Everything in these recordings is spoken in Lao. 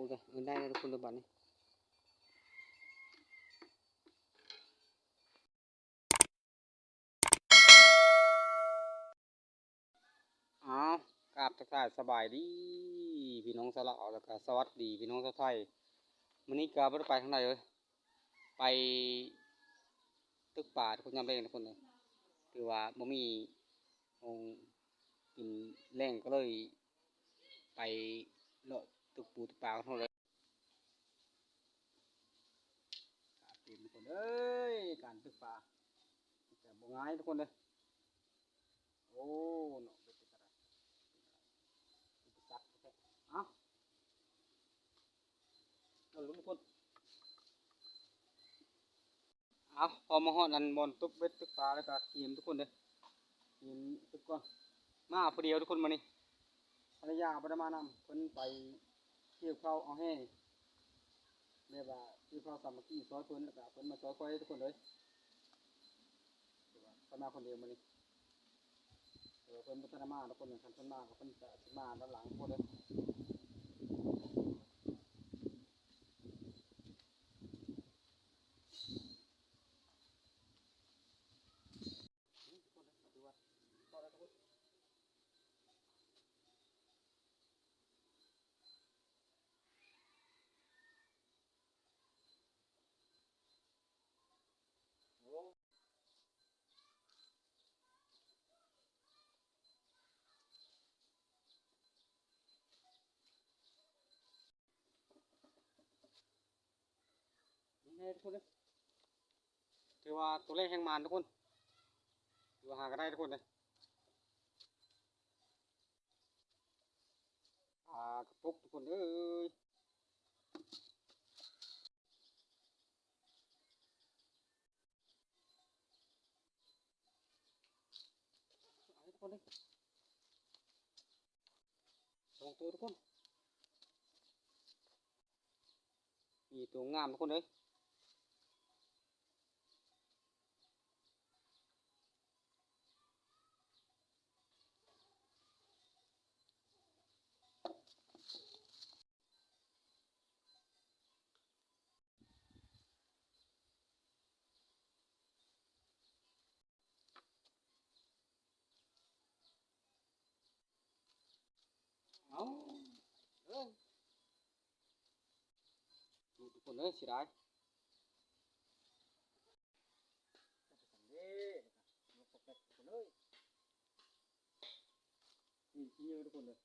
ເອີ ໄດ້ແລ້ວທຸກຄົນເດີ ບາດນີ້. ອ້າວ ກາບທັກທາຍສະບາຍດີພີ່ນ້ອງຊາວລາວ ແລ້ວກະສະຫວັດດີພີ່ນ້ອງຊາວໄທ. ມື້ນີ້ກະບໍ່ໄດ້ໄປທາງໃດເລີຍ ໄປຕຶກປາທຸກຄົນ ຍາມແລງທຸກຄົນເອີຍ. ຖືວ່າບໍ່ມີຂອງກິນແລງ ກໍເລີຍໄປເລາະຕຶກປູຕຶກປາກັນເລີຍ. ການເຕັມທຸກຄົນເອີຍ ການຕຶກປາ ແຕ່ບໍ່ງ່າຍທຸກຄົນເດີ. ໂອ້ ເນາະ ເປັນຈັ່ງໃດ ອຸປະສັກແທ້. ເອົ້າ ເອົາລົງທຸກຄົນ. ເອົາ ພໍມາຮອດອັນບ່ອນຕົກເບັດຕົກປາແລ້ວກໍກຽມທຸກຄົນເດີ ກຽມເກັບກ່ອນ. ມາຜູ້ດຽວທຸກຄົນມື້ນີ້ ພັນລະຍາບໍ່ໄດ້ມານຳ ເພິ່ນໄປກ່ຽວເຂົ້າເອົາແຮ່ ແບບວ່າກ່ຽວເຂົ້າສາມັກຄີຊ່ອຍເພິ່ນ ແລ້ວກໍເພິ່ນມາຊ່ອຍຂ້ອຍທຸກຄົນເລີຍ. ຂ້ອຍມາຄົນດຽວມື້ນີ້ ເອີ ເພິ່ນບໍ່ທັນໄດ້ມາທຸກຄົນ ຄັນເພິ່ນມາກໍເພິ່ນຈະມາດ້ານຫຼັງພຸ້ນເດີ. ນີ້ທຸກຄົນເດີ ຖືວ່າໂຕແລກແຮງໝານທຸກຄົນ ຖືວ່າຫາກໍໄດ້ທຸກຄົນເດີ. ປາກະປົກທຸກຄົນເອີຍ. ເອົາທຸກຄົນເອີຍ ສອງໂຕທຸກຄົນ ມີໂຕງາມທຸກຄົນເອີຍ. ເອົາ ເອີ ທຸກຄົນເອີຍ ເສຍດາຍ. ນີ້ ນີ້ທຸກຄົນເອີຍ.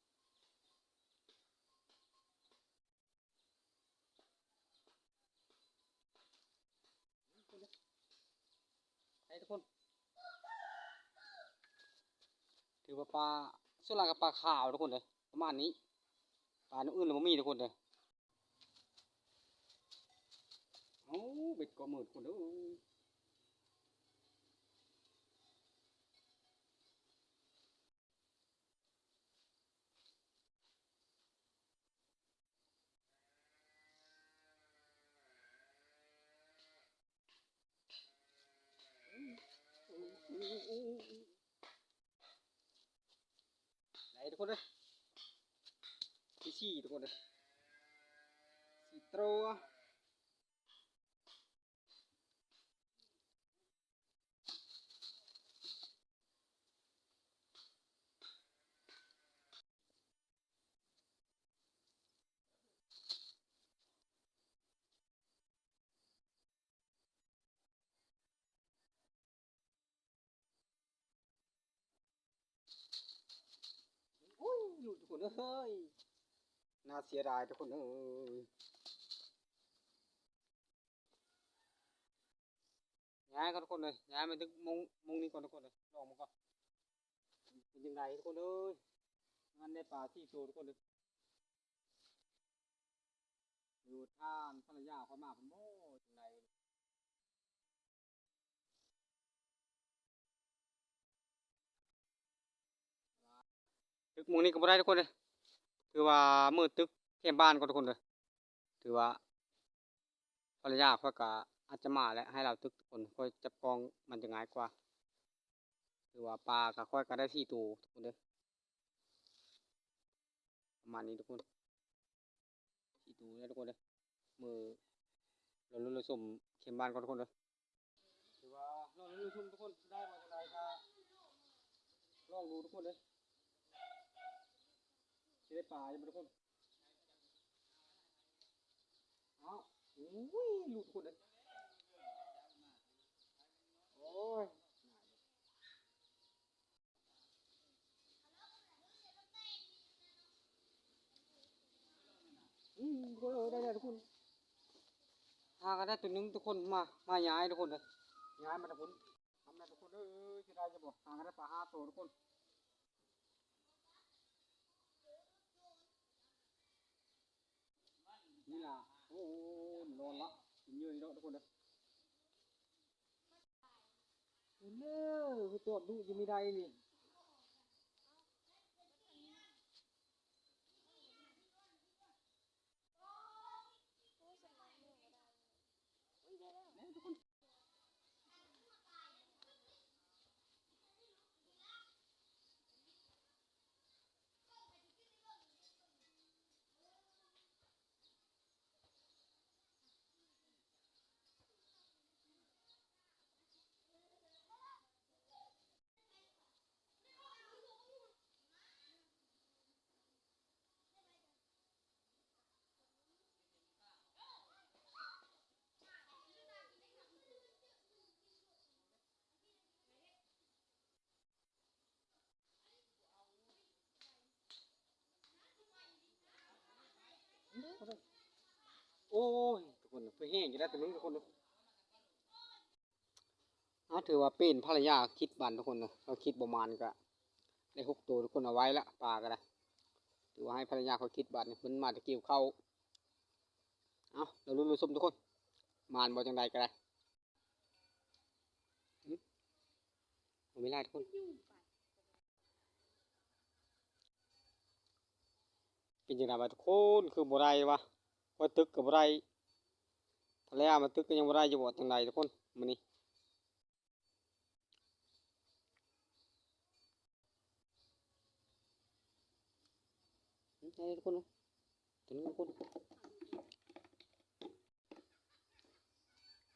ໃຫ້ທຸກຄົນ ຖືວ່າປາ ສ່ວນຫຼາຍກໍປາຂາວທຸກຄົນເດີ ປະມານນີ້ ປາແນວອື່ນລະບໍ່ມີທຸກຄົນເດີ. ເອົາ ເບັດກໍມືດພຸ້ນເດີ. ໄດ້ທຸກຄົນເອີຍ ທີສີ່ທຸກຄົນເອີຍ ສີ່ໂຕ. ໂອ້ຍ ທຸກຄົນເອີຍ ໜ້າເສຍດາຍທຸກຄົນເອີຍ. ຍ້າຍກ່ອນທຸກຄົນເອີຍ ຍ້າຍມາຕຶກມຸ້ງ ມຸ້ງນີ້ກ່ອນທຸກຄົນເອີຍ ລອງເບິ່ງກ່ອນ ເປັນຈັ່ງໃດທຸກຄົນເອີຍ. ມັນໄດ້ປາສີ່ໂຕທຸກຄົນເອີຍ. ຢູ່ທ່ານພັນລະຍາຂ້ອຍມາເພິ່ນບໍ່ຈັ່ງໃດ. ຕຶກໝ່ອງນີ້ກໍບໍ່ໄດ້ທຸກຄົນເອີຍ ຖືວ່າມືດຕຶກແຄມບ້ານກ່ອນທຸກຄົນເອີຍ. ຖືວ່າພັນລະຍາຂ້ອຍກໍອາດຈະມາແຫຼະ ໃຫ້ລາວຕຶກທຸກຄົນ ຂ້ອຍຈັບກ້ອງມັນຈະງ່າຍກວ່າ. ຖືວ່າປາກໍ ຂ້ອຍກໍໄດ້ສີ່ໂຕທຸກຄົນເດີ ປະມານນີ້ທຸກຄົນ ສີ່ ໂຕເດ້ທຸກຄົນເດີ. ມື້ ລໍລຸ້ນລໍຊົມເຄມບ້ານກ່ອນທຸກຄົນເດີ. ຖືວ່າລໍລຸ້ນລໍຊົມທຸກຄົນ ຊິໄດ້ບໍ່ຈັ່ງໃດ ກໍລອງດູທຸກຄົນເດີ. ຊິໄດ້ປາຢູ່ບໍ່ທຸກຄົນ? ອ້າວ ໂອ້ຍ ຫຼຸດທຸກຄົນເດີ. ໂອ້ຍ ອືມ ທຸກຄົນເອີຍ ໄດ້ແລ້ວທຸກຄົນ. ຫາກັນໄດ້ໂຕໜຶ່ງທຸກຄົນ. ມາ ມາຍ້າຍທຸກຄົນເອີຍ ຍ້າຍມາທາງພຸ້ນ. ທຳໄດ້ທຸກຄົນເອີຍ ຊິໄດ້ຢູ່ບໍ່? ຫາກັນໄດ້ປາຫ້າໂຕທຸກຄົນ. ນີ້ລະ ໂອ້ ນອນລະ ກິນເຫຍື່ອນີ້ເນາະທຸກຄົນເດີ. ເອີ ຄືຕອບດຸຢູ່ມີໄດນີ້. ໂອ້ຍ ທຸກຄົນ ເພິ່ນແຮງຢູ່ແລ້ວຕົວໜຶ່ງທຸກຄົນ. ເອົາ ຖືວ່າເປັນພັນລະຍາຄິດບາດທຸກຄົນເນາະ. ເຮົາຄິດບໍ່ໝານກະໄດ້ຫົກໂຕທຸກຄົນ. ເອົາໄວ້ລະ ປາກະໄດ້ ຖືວ່າໃຫ້ພັນລະຍາເຂົາຄິດບາດນີ້. ເພິ່ນມາແຕ່ກ່ຽວເຂົ້າ. ເອົາ ລໍລຸ້ນລໍຊົມທຸກຄົນ ໝານບໍ່ຈັ່ງໃດກະໄດ້. ອືມ ບໍ່ມີຫຼາຍທຸກຄົນ. ເປັນຈັ່ງໃດວະທຸກຄົນ ຄືບໍ່ໄດ້ວະ? ຂ້ອຍຕຶກກໍບໍ່ໄດ້ ພັນລະຍາມາຕຶກກໍຍັງບໍ່ໄດ້ຢູ່ບໍ? ຈັ່ງໃດທຸກຄົນ ມື້ນີ້? ອືມ ໄດ້ທຸກຄົນເນາະ ຕົວນີ້ທຸກຄົນ.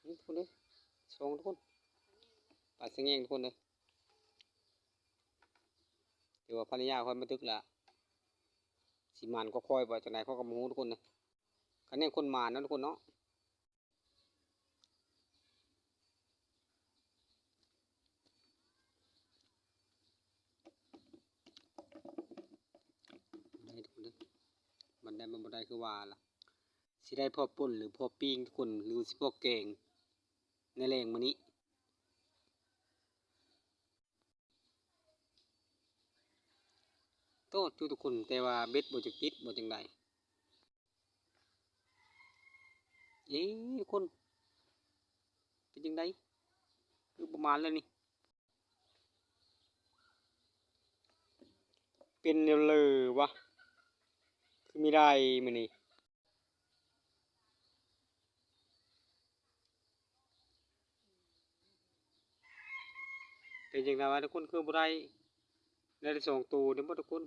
ນີ້ທຸກຄົນເອີຍ ສອງທຸກຄົນ ປາສະແງງທຸກຄົນເອີຍ. ຖືວ່າພັນລະຍາຂ້ອຍມາຕຶກລະ ຊິໝານກວ່າຂ້ອຍບໍ່ ຈັ່ງໃດຂ້ອຍກໍບໍ່ຮູ້ທຸກຄົນເອີຍ. ຄັນແມ່ນຄົນໝານເນາະທຸກຄົນເນາະ. ໄດ້ທຸກຄົນເດີ ມັນໄດ້ມັນບໍ່ໄດ້ຄືວ່າລະ. ຊິໄດ້ພໍປົ່ນ ຫຼື ພໍປີ້ງທຸກຄົນ ຫຼື ຊິພໍແກງໃນແລງມື້ນີ້. ໂຕດຢູ່ທຸກຄົນ ແຕ່ວ່າເບັດບໍ່ຈັກຕິດບໍ່ຈັ່ງໃດ. ເອີ ທຸກຄົນ ເປັນຈັ່ງໃດ? ຄືປະມານແລ້ວນີ້. ເປັນແນວເລີວະ ຄືມີໄດ້ມື້ນີ້. ເປັນຈັ່ງໃດວະທຸກຄົນ ຄືບໍ່ໄດ້ ໄດ້ແຕ່ສອງໂຕເດ້ບໍ່ທຸກຄົນ?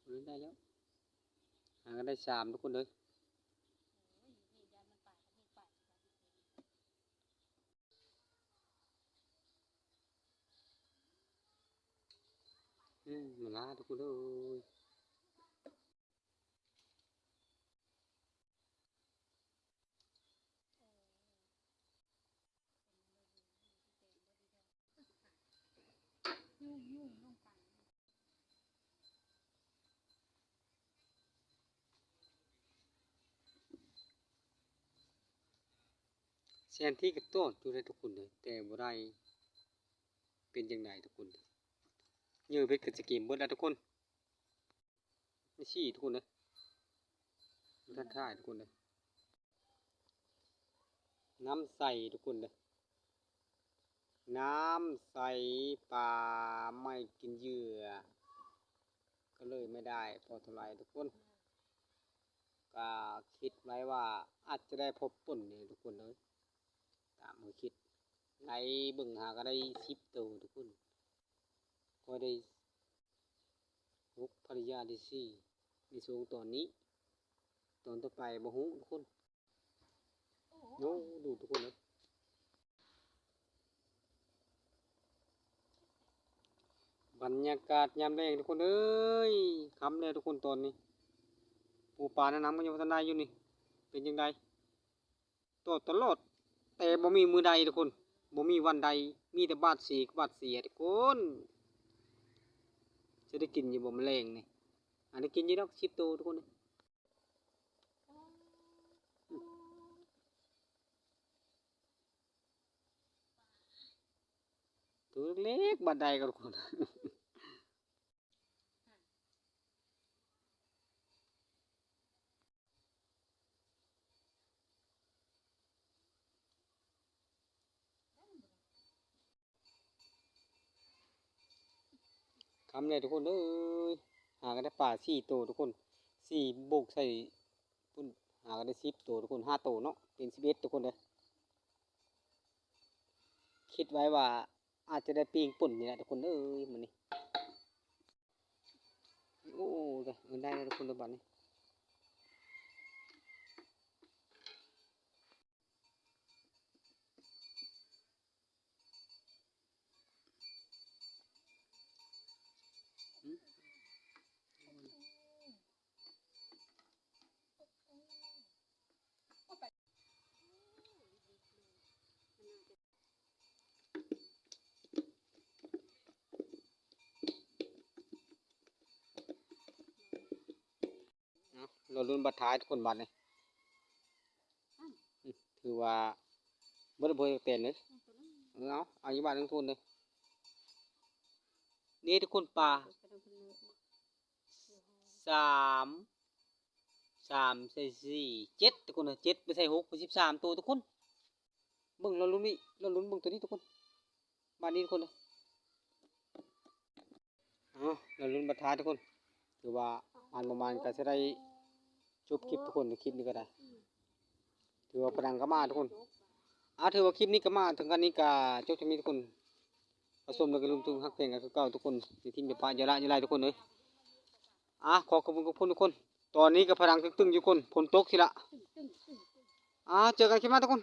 ຫຶ ໄດ້ແລ້ວ ຫາກໍໄດ້ສາມທຸກຄົນເອີຍ. ອືມ ມາລາທຸກຄົນເອີຍ. ແຊນທີ່ກໍໂຕດຢູ່ເດ້ທຸກຄົນເດີ ແຕ່ບໍ່ໄດ້ ເປັນຈັ່ງໃດທຸກຄົນ? ເຫຍື່ອເບັດກໍຈະເກມເບິດແລ້ວທຸກຄົນ. ນີ້ຊີ້ທຸກຄົນເດີ ບໍ່ທັນຖ່າຍທຸກຄົນເດີ. ນ້ຳໃສທຸກຄົນເດີ ນ້ຳໃສ ປາໄມ່ກິນເຫຍື່ອ ກໍເລີຍໄມ່ໄດ້ພໍເທົ່າໃດທຸກຄົນ. ກໍຄິດໄວ້ວ່າອາດຈະໄດ້ພໍປົ່ນນີ້ທຸກຄົນເອີຍ ຕາມເຮົາຄິດ ໄລ່ເບິ່ງຫາກໍໄດ້ສິບໂຕທຸກຄົນ. ຂ້ອຍໄດ້ຫົກ ພັນລະຍາໄດ້ສີ່ ໄດ້ສອງຕອນນີ້ ຕອນຕໍ່ໄປບໍ່ຮູ້ທຸກຄົນ. ໂອ້ ດູທຸກຄົນເອີຍ ບັນຍາກາດຍາມແລງທຸກຄົນເອີຍ ຄ່ຳແລ້ວທຸກຄົນຕອນນີ້ ປູປາໃນນ້ຳກໍຍັງບໍ່ທັນໄດ້ຢູ່ນີ້ ເປັນຈັ່ງໃດ? ຕອດຕະຫຼອດ ແຕ່ບໍ່ມີມື້ໃດທຸກຄົນ ບໍ່ມີວັນໃດ ມີແຕ່ບາດເສກບາດເສຍທຸກຄົນ ຈະໄດ້ກິນຢູ່ບໍ່ມື້ແລງນີ້? ອາ ໄດ້ກິນຢູ່ດອກ ສິບໂຕທຸກຄົນ. ໂຕເລັກໆ ບາດໃດກໍທຸກຄົນ. ຄ່ຳແລ້ວທຸກຄົນເອີຍ ຫາກັນໄດ້ປາສີ່ໂຕທຸກຄົນ ສີ່ບວກໃສ່ພຸ້ນ ຫາກັນໄດ້ສິບໂຕທຸກຄົນ ຫ້າໂຕເນາະ ເປັນສິບເອັດທຸກຄົນເດີ. ຄິດໄວ້ວ່າອາດຈະໄດ້ປີ້ງປົ່ນນີ້ແຫຼະທຸກຄົນເອີຍ ມື້ນີ້. ໂອ້ ໄດ້ແລ້ວທຸກຄົນເດີ ບາດນີ້. ເອົາ ລໍລຸ້ນບາດທ້າຍທຸກຄົນບາດນີ້. ອື ຖືວ່າບໍ່ໄດ້ບໍ່ແຕນເດ້. ເອົາ ເອົາອີກບາດໜຶ່ງທຸກຄົນເດີ. ນີ້ທຸກຄົນ ປາ ສາມ ສາມໃສ່ສີ່ ເຈັດທຸກຄົນເອີຍ ເຈັດໄປໃສ່ຫົກ ເປັນສິບສາມໂຕທຸກຄົນ. ເບິ່ງ ລໍລຸ້ນນີ້ ລໍລຸ້ນເບິ່ງໂຕນີ້ທຸກຄົນ ບາດນີ້ທຸກຄົນເອີຍ. ເອົາ ລໍລຸ້ນບາດທ້າຍທຸກຄົນ ຖືວ່າມານບໍ່ມານກໍຊິໄດ້ຈົບຄລິບທຸກຄົນ ຄລິບນີ້ກໍໄດ້ ຖືວ່າພະລັງກໍມາທຸກຄົນ. ອາ ຖືວ່າຄລິບນີ້ກໍມາເຖິງກັນນີ້ກໍຈົບຊ່ຳນີ້ທຸກຄົນ. ປະສົມແລ້ວກໍລົມທຸກຮັກແພງກັນຄືເກົ່າທຸກຄົນ ຢ່າຖິ້ມຢ່າປະຢ່າລະຢ່າໄຫຼທຸກຄົນເອີຍ. ອາ ຂໍຂອບຄຸນຂອບຄຸນທຸກຄົນ ຕອນນີ້ກໍພະລັງຕຶງໆຢູ່ຄົນ ຝົນຕົກຊິລະ. ອາ ເຈີກັນຄລິບໜ້າທຸກຄົນ.